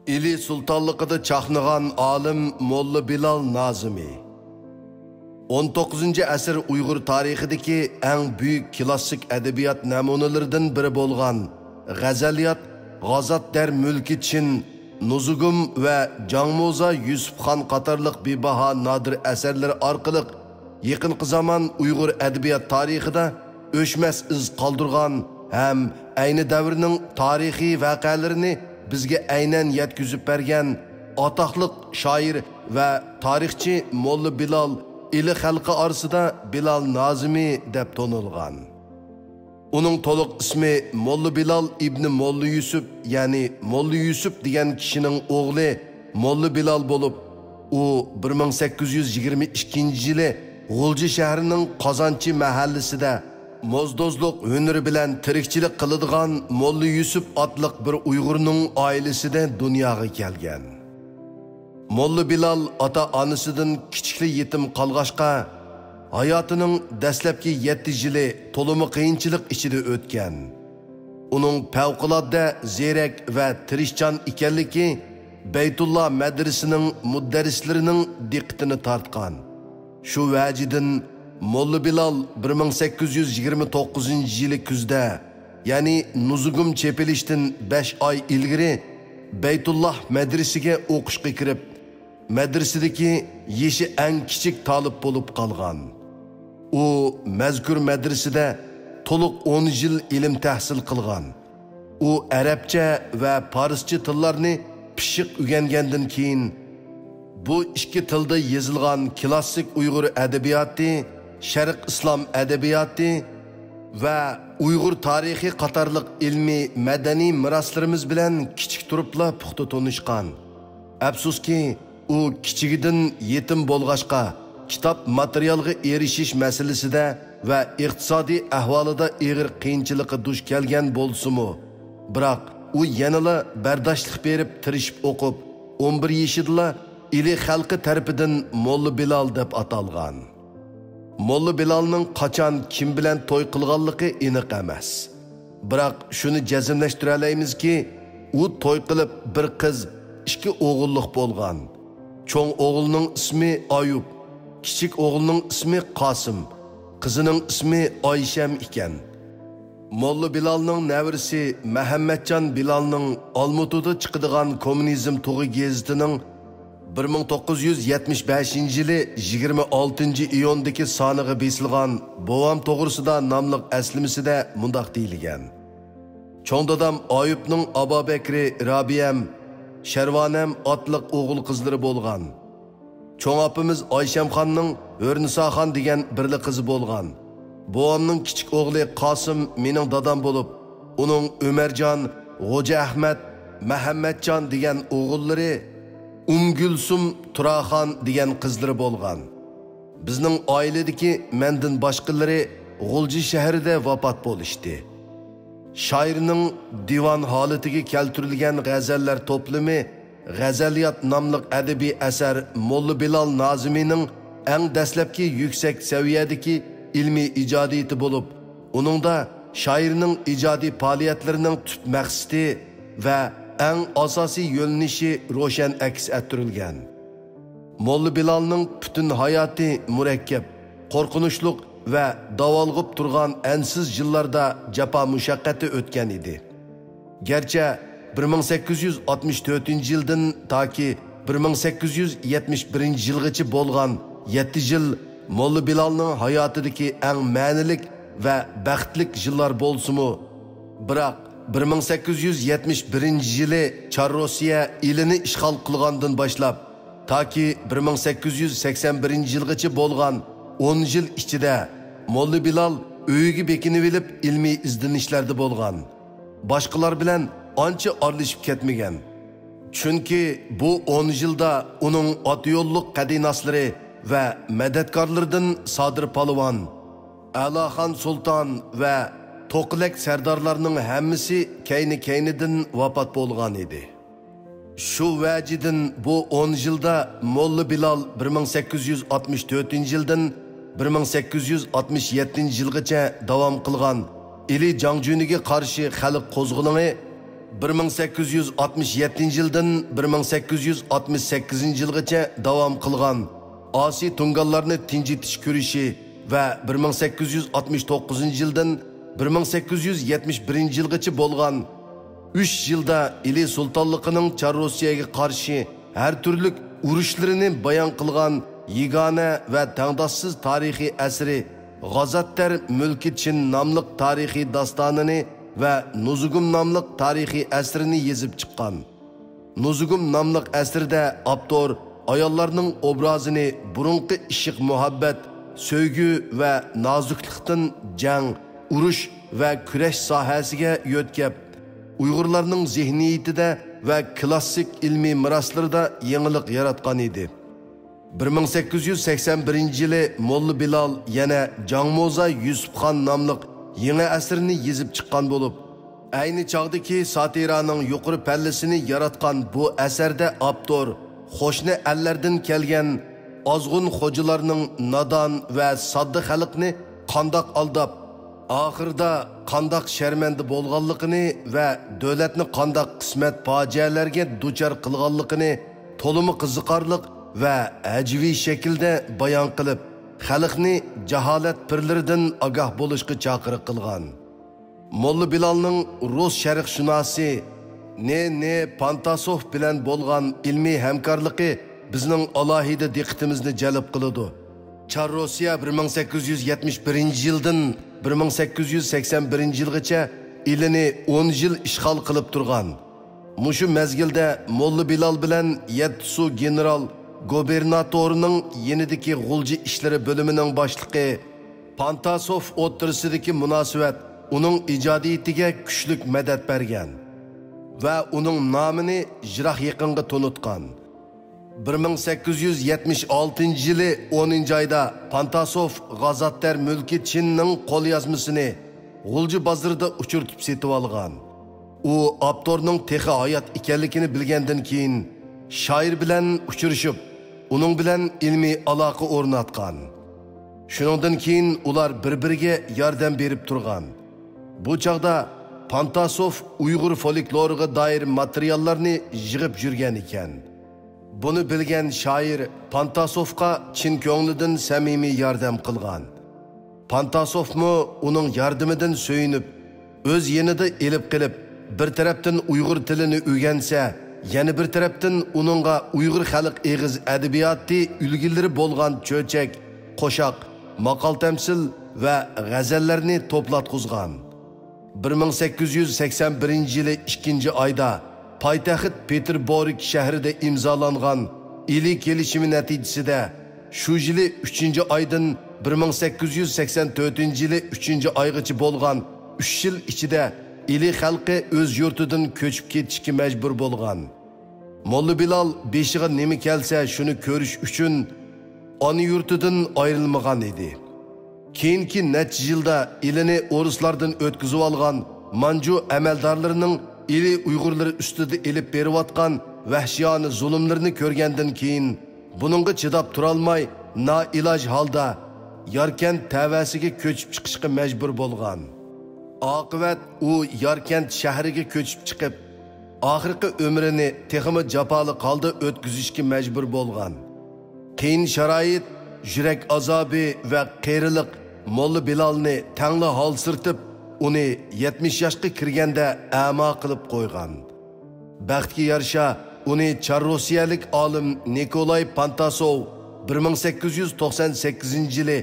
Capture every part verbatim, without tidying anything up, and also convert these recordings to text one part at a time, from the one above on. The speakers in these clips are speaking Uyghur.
ئىلى سۇلتانلىقىدا چاقنىغان ئالىم موللا بىلال نازىمى. ئون توققۇزىنچى ئەسىر ئۇيغۇر تارىخىدىكى ئەڭ بۈيۈك كلاسسىك ئەدەبىيات نەمۇنىلىرىدىن بىرى بولغان غەزەلىيات غازات دەر مۈلكى چىن، نۇزۇگۇم ۋە جاڭموزا يۈسۈپخان قاتارلىق بىباھا نادىر ئەسەرلىرى ئارقىلىق يېقىنقى زامان ئۇيغۇر ئەدەبىيات تارىخىدا ئۆچمەس ئىز قالدۇرغان ھەم ئەينى دەۋرنىڭ تارىخىي ۋەقەلىرىنى بىزگە ئەينەن يەتكۈزۈپ بەرگەن ئاتاقلىق شائىر ۋە تارىخچى موللا بىلال ئىلى خەلقى ئارىسىدا بىلال نازىمى دەپ تونۇلغان. ئۇنىڭ تولۇق ئىسمى موللا بىلال ئىبنى موللا يۈسۈپ، يەنى موللا يۈسۈپ دېگەن كىشىنىڭ ئوغلى موللا بىلال بولۇپ، ئۇ بىر مىڭ سەككىز يۈز يىگىرمە ئىككىنچى يىلى غۇلجا شەھىرىنىڭ قازانچى مەھەللىسىدە موزدوزلۇق ھۈنىرى بىلەن تىرىكچىلىك قىلىدىغان موللا يۈسۈپ ئاتلىق بىر ئۇيغۇرنىڭ ئائىلىسىدە دۇنياغا كەلگەن. موللا بىلال ئاتا-ئانىسىدىن كىچىكلا يېتىم قالغاچقا، ھاياتىنىڭ دەسلەپكى يەتتە يىلى تولىمۇ قىيىنچىلىق ئىچىدە ئۆتكەن. ئۇنىڭ پەۋقۇلئاددە زېرەك ۋە تىرىشچان ئىكەنلىكى بەيتۇللا مەدرىسىنىڭ مۇدەررىسلىرىنىڭ دىققىتىنى تارتقان. شۇ ۋەجىدىن موللا بىلال بىر مىڭ سەككىز يۈز يىگىرمە توققۇزىنچى يىلى كۈزدە، يەنى نۇزۇگۇم چېپىلىشتىن بەش ئاي ئىلگىرى بەيتۇللا مەدرىسىگە ئوقۇشقا كىرىپ، مەدرىسىدىكى يېشى ئەڭ كىچىك تالىپ بولۇپ قالغان. ئۇ مەزكۇر مەدرىسىدە تولۇق ئون يىل ئىلىم تەھسىل قىلغان. ئۇ ئەرەبچە ۋە پارسچە تىللارنى پىششىق ئۆگەنگەندىن كېيىن، بۇ ئىككى تىلدا يېزىلغان كلاسسىك ئۇيغۇر ئەدەبىياتى، شەرق ئىسلام ئەدەبىياتى ۋە ئۇيغۇر تارىخى قاتارلىق ئىلمىي مەدەنىي مىراسلىرىمىز بىلەن كىچىك تۇرۇپلا پۇختا تونۇشقان. ئەپسۇسكى، ئۇ كىچىكىدىن يېتىم بولغاچقا، كىتاب ماتېرىيالغا ئېرىشىش مەسىلىسىدە ۋە ئىقتىسادىي ئەھۋالىدا ئېغىر قىيىنچىلىققا دۇچ كەلگەن بولسىمۇ، بىراق ئۇ يەنىلا بەرداشلىق بېرىپ تىرىشىپ ئوقۇپ، ئون بىر يېشىدىلا ئىلى خەلقى تەرىپىدىن موللا بىلال دەپ ئاتالغان. موللا بىلالنىڭ قاچان، كىم بىلەن توي قىلغانلىقى ئېنىق ئەمەس. بىراق شۇنى جەزملەشتۈرەلەيمىزكى، ئۇ توي قىلىپ بىر قىز، ئىككى ئوغۇللۇق بولغان. چوڭ ئوغلىنىڭ ئىسمى ئايۇپ، كىچىك ئوغلىنىڭ ئىسمى قاسىم، قىزىنىڭ ئىسمى ئايشەم ئىكەن. موللا بىلالنىڭ نەۋرىسى مەھەممەتجان بىلالنىڭ ئالمۇتىدا چىقىدىغان كوممۇنىزم تۇغى گېزىتىنىڭ بىر مىڭ توققۇز يۈز يەتمىش بەشىنچى يىلى يىگىرمە ئالتىنچى ئىيۇندىكى سانىغا بېسىلغان بوۋام توغرىسىدا ناملىق ئەسلىمىسىدە مۇنداق دېيىلگەن: چوڭ دادام ئايۇپنىڭ ئابابەكرى رابىيەم، شەرۋانەم ئاتلىق ئوغۇل قىزلىرى بولغان. چوڭ ئاپىمىز ئايشەمخاننىڭ ھۆرنىساخان دېگەن بىرلا قىزى بولغان. بوۋامنىڭ كىچىك ئوغلى قاسىم مېنىڭ دادام بولۇپ، ئۇنىڭ ئۆمەرجان، غوجا ئەخمەت، مەھەممەتجان دېگەن ئوغۇللىرى، ئۇمگۈلسۇم، تۇراخان دېگەن قىزلىرى بولغان. بىزنىڭ ئائىلىدىكى مەندىن باشقىلىرى غۇلجا شەھىرىدە ۋاپات بولۇشتى. شائىرنىڭ دىۋان ھالىتىگە كەلتۈرۈلگەن غەزەللەر توپلىمى غەزەلىيات ناملىق ئەدەبىي ئەسەر موللا بىلال نازىمىنىڭ ئەڭ دەسلەپكى يۈكسەك سەۋىيەدىكى ئىلمىي ئىجادىيىتى بولۇپ، ئۇنىڭدا شائىرنىڭ ئىجادىي پائالىيەتلىرىنىڭ تۈپ مەقسىتى ۋە ئەڭ ئاساسىي يۆنىلىشى روشەن ئەكس ئەتتۈرۈلگەن. موللا بىلالنىڭ پۈتۈن ھاياتى مۇرەككەپ، قورقۇنچلۇق ۋە داۋالغۇپ تۇرغان ئەنسىز يىللاردا جاپا مۇشەققەتتە ئۆتكەن ئىدى. گەرچە بىر مىڭ سەككىز يۈز ئاتمىش تۆتىنچى يىلدىن تاكى بىر مىڭ سەككىز يۈز يەتمىش بىرىنچى يىلغىچە بولغان يەتتە يىل موللا بىلالنىڭ ھاياتىدىكى ئەڭ مەنىلىك ۋە بەختلىك يىللار بولسىمۇ، بىراق بىر مىڭ سەككىز يۈز يەتمىش بىرىنچى يىلى چار روسىيە ئىلىنى ئىشغال قىلغاندىن باشلاپ، تاكى بىر مىڭ سەككىز يۈز سەكسەن بىرىنچى يىلغىچە بولغان ئون يىل ئىچىدە موللا بىلال ئۆيىگە بېكىنىۋېلىپ ئىلمىي ئىزدىنىشلەردە بولغان. باشقىلار بىلەن ئانچە ئارىلىشىپ كەتمىگەن. چۈنكى بۇ ئون يىلدا ئۇنىڭ ئاتا يوللۇق قەدىناسلىرى ۋە مەدەتكارلىرىدىن سادىر پالۋان، ئەلاخان سۇلتان ۋە توقىلەك سەردارلارنىڭ ھەممىسى كەينى-كەينىدىن ۋاپات بولغان ئىدى. شۇ ۋەجىدىن بۇ ئون يىلدا موللا بىلال بىر مىڭ سەككىز يۈز ئاتمىش تۆتىنچى يىلدىن بىر مىڭ سەككىز يۈز ئاتمىش يەتتىنچى يىلغىچە داۋام قىلغان ئىلى جاڭجۈنىگە قارشى خەلق قوزغىلىڭى بىر مىڭ سەككىز يۈز ئاتمىش يەتتىنچى يىلدىن بىر مىڭ سەككىز يۈز ئاتمىش سەككىزىنچى يىلغىچە داۋام قىلغان ئاسىي تۇڭگانلارنى تىنچىتىش كۈرىشى ۋە بىر مىڭ سەككىز يۈز ئاتمىش توققۇزىنچى يىلدىن بىر مىڭ سەككىز يۈز يەتمىش بىرىنچى يىلغىچە بولغان ئۈچ يىلدا ئىلى سۇلتانلىقىنىڭ چار روسىيەگە قارشى ھەر تۈرلۈك ئۇرۇشلىرىنى بايان قىلغان يېگانە ۋە تەڭداشسىز تارىخىي ئەسىرى غازاتتەر مۈلكى چىن ناملىق تارىخىي داستانىنى ۋە نۇزۇگۇم ناملىق تارىخىي ئەسىرىنى يېزىپ چىققان. نۇزۇگۇم ناملىق ئەسىرىدە ئاپتور ئاياللارنىڭ ئوبرازىنى بۇرۇنقى ئىشق-مۇھەببەت، سۆيگۈ ۋە نازۇكلۇقتىن جەڭ، ئۇرۇش ۋە كۈرەش ساھەسىگە يۆتكەپ، ئۇيغۇرلارنىڭ زېھنىيىتىدە ۋە كلاسسىك ئىلمىي مىراسلىرىدا يېڭىلىق ياراتقان ئىدى. بىر مىڭ سەككىز يۈز سەكسەن بىرىنچى يىلى موللا بىلال يەنە جاڭموزا يۈسۈپخان ناملىق يېڭى ئەسىرنى يېزىپ چىققان بولۇپ، ئەينى چاغدىكى ساتىرانىڭ يۇقىرى پەللىسىنى ياراتقان بۇ ئەسەردە ئاپتور قوشنا ئەللەردىن كەلگەن ئازغۇن خوجىلارنىڭ نادان ۋە ساددا خەلقنى قانداق ئالداپ، ئاخىرىدا قانداق شەرمەندە بولغانلىقىنى ۋە دۆلەتنى قانداق قىسمەت پاجىئەلەرگە دۇچار قىلغانلىقىنى تولىمۇ قىزىقارلىق ۋە ئەجەبىي شەكىلدە بايان قىلىپ، خەلقنى جاھالەت پىرلىرىدىن ئاگاھ بولۇشقا چاقىرىق قىلغان. موللا بىلالنىڭ رۇس شەرقشۇناسى نې نې پانتاسوف بىلەن بولغان ئىلمىي ھەمكارلىقى بىزنىڭ ئالاھىدە دىققىتىمىزنى جەلپ قىلىدۇ. چار روسىيە بىر مىڭ سەككىز يۈز يەتمىش بىرىنچى يىلدىن بىر مىڭ سەككىز يۈز سەكسەن بىرىنچى يىلغىچە ئىلىنى ئون يىل ئىشغال قىلىپ تۇرغان. مۇشۇ مەزگىلدە موللا بىلال بىلەن يەتتىسۇ گېنېرال گۇبېرناتورنىڭ يېنىدىكى غۇلجا ئىشلىرى بۆلۈمىنىڭ باشلىقى پانتاسوف ئوتتۇرىسىدىكى مۇناسىۋەت ئۇنىڭ ئىجادىيىتىگە كۈچلۈك مەدەت بەرگەن ۋە ئۇنىڭ نامىنى يىراق يېقىنغا تونۇتقان. بىر مىڭ سەككىز يۈز يەتمىش ئالتىنچى يىلى ئونىنچى ئايدا پانتاسوف غازاتتەر مۈلكى چىننىڭ قوليازمىسىنى غۇلجا بازىرىدا ئۇچرىتىپ سېتىۋالغان. ئۇ ئاپتورنىڭ تېخى ھايات ئىكەنلىكىنى بىلگەندىن كېيىن، شائىر بىلەن ئۇچرىشىپ، ئۇنىڭ بىلەن ئىلمىي ئالاقە ئورناتقان. شۇنىڭدىن كېيىن ئۇلار بىر-بىرىگە ياردەم بېرىپ تۇرغان. بۇ چاغدا پانتاسوف ئۇيغۇر فولكلورىغا دائىر ماتېرىياللارنى يىغىپ يۈرگەن ئىكەن. بۇنى بىلگەن شائىر پانتاسوفقا چىن كۆڭلىدىن سەمىمىي ياردەم قىلغان. پانتاسوفمۇ ئۇنىڭ ياردىمىدىن سۆيۈنۈپ، ئۆز يېنىدا ئېلىپ قېلىپ، بىر تەرەپتىن ئۇيغۇر تىلىنى ئۆگەنسە، يەنە بىر تەرەپتىن ئۇنىڭغا ئۇيغۇر خەلق ئېغىز ئەدەبىياتى ئۈلگىلىرى بولغان چۆچەك، قوشاق، ماقال-تەمسىل ۋە غەزەللەرنى توپلاتقۇزغان. بىر مىڭ سەككىز يۈز سەكسەن بىرىنچى يىلى ئىككىنچى ئايدا پايتەخت پېتېربورگ شەھىرىدە ئىمزالانغان ئىلى كېلىشىمى نەتىجىسىدە، شۇ يىلى ئۈچىنچى ئايدىن بىر مىڭ سەككىز يۈز سەكسەن تۆتىنچى يىلى ئۈچىنچى ئايغىچە بولغان ئۈچ يىل ئىچىدە ئىلى خەلقى ئۆز يۇرتىدىن كۆچۈپ كېتىشكە مەجبۇر بولغان. موللا بىلال بېشىغا نېمە كەلسە، شۇنى كۆرۈش ئۈچۈن ئانا يۇرتىدىن ئايرىلمىغان ئىدى. كېيىنكى نەچچە يىلدا ئىلىنى ئورۇسلاردىن ئۆتكۈزۈۋالغان مانجۇ ئەمەلدارلىرىنىڭ ئىلى ئۇيغۇرلىرى ئۈستىدە ئېلىپ بېرىۋاتقان ۋەھشىيانە زۇلۇملىرىنى كۆرگەندىن كېيىن، بۇنىڭغا چىداپ تۇرالماي، نائىلاج ھالدا ياركەنت تەۋەسىگە كۆچۈپ چىقىشقا مەجبۇر بولغان. ئاقىۋەت ئۇ ياركەنت شەھىرىگە كۆچۈپ چىقىپ، ئاخىرقى ئۆمرىنى تېخىمۇ جاپالىق ھالدا ئۆتكۈزۈشكە مەجبۇر بولغان. قىيىن شارائىت، يۈرەك ئازابى ۋە قېرىلىق موللا بىلالنى تەڭلا ھالسىرىتىپ، ئۇنى يەتمىش ياشقا كىرگەندە ئەما قىلىپ قويغان. بەختكە يارىشا، ئۇنى چار روسىيەلىك ئالىم نىكولاي پانتاسوۋ بىر مىڭ سەككىز يۈز توقسان سەككىزىنچى يىلى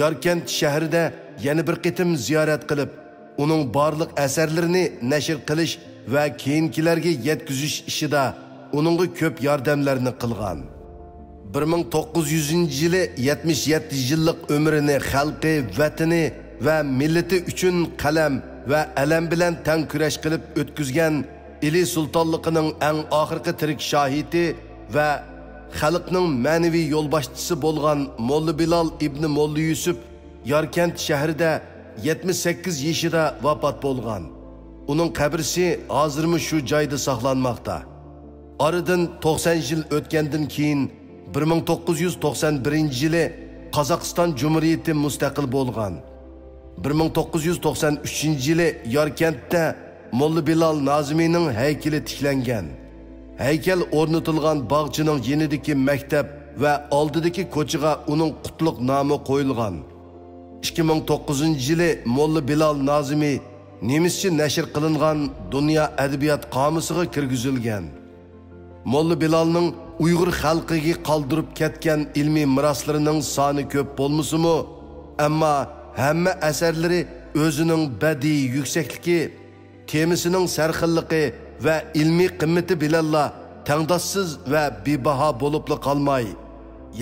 ياركەنت شەھىرىدە يەنە بىر قېتىم زىيارەت قىلىپ، ئۇنىڭ بارلىق ئەسەرلىرىنى نەشر قىلىش ۋە كېيىنكىلەرگە يەتكۈزۈش ئىشىدا ئۇنىڭغا كۆپ ياردەملەرنى قىلغان. بىر مىڭ توققۇز يۈزىنچى يىلى يەتمىش يەتتە يىللىق ئۆمرىنى خەلقى، ۋەتىنى ۋە مىللىتى ئۈچۈن قەلەم ۋە ئەلەم بىلەن تەڭ كۈرەش قىلىپ ئۆتكۈزگەن ئىلى سۇلتانلىقىنىڭ ئەڭ ئاخىرقى تىرىك شاھىتى ۋە خەلقنىڭ مەنىۋى يولباشچىسى بولغان موللا بىلال ئىبنى موللا يۈسۈپ ياركەنت شەھىرىدە يەتمىش سەككىز يېشىدا ۋاپات بولغان. ئۇنىڭ قەبرىسى ھازىرمۇ شۇ جايدا ساقلانماقتا. ئارىدىن توقسان يىل ئۆتكەندىن كېيىن، بىر مىڭ توققۇز يۈز توقسان بىرىنچى يىلى قازاقىستان جۇمھۇرىيىتى مۇستەقىل بولغان. بىر مىڭ توققۇز يۈز توقسان ئۈچىنچى يىلى ياركەنتتە موللا بىلال نازىمىنىڭ ھەيكىلى تىكلەنگەن. ھەيكەل ئورنىتىلغان باغچىنىڭ يېنىدىكى مەكتەپ ۋە ئالدىدىكى كوچىغا ئۇنىڭ قۇتلۇق نامى قويۇلغان. ئىككى مىڭ توققۇزىنچى يىلى موللا بىلال نازىمى نېمىسچە نەشر قىلىنغان دۇنيا ئەدەبىيات قامۇسىغا كىرگۈزۈلگەن. موللا بىلالنىڭ ئۇيغۇر خەلقىگە قالدۇرۇپ كەتكەن ئىلمىي مىراسلىرىنىڭ سانى كۆپ بولمىسىمۇ، ئەمما ھەممە ئەسەرلىرى ئۆزىنىڭ بەدىئىي يۈكسەكلىكى، تېمىسىنىڭ سەرخىللىقى ۋە ئىلمىي قىممىتى بىلەنلا تەڭداشسىز ۋە بىباھا بولۇپلا قالماي،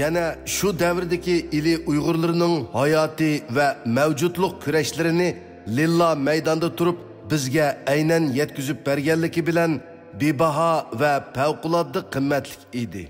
يەنە شۇ دەۋردىكى ئىلى ئۇيغۇرلىرىنىڭ ھاياتىي ۋە مەۋجۇتلۇق كۈرەشلىرىنى لىللا مەيداندا تۇرۇپ بىزگە ئەينەن يەتكۈزۈپ بەرگەنلىكى بىلەن بىباھا ۋە پەۋقۇلئاددە قىممەتلىك ئىدى.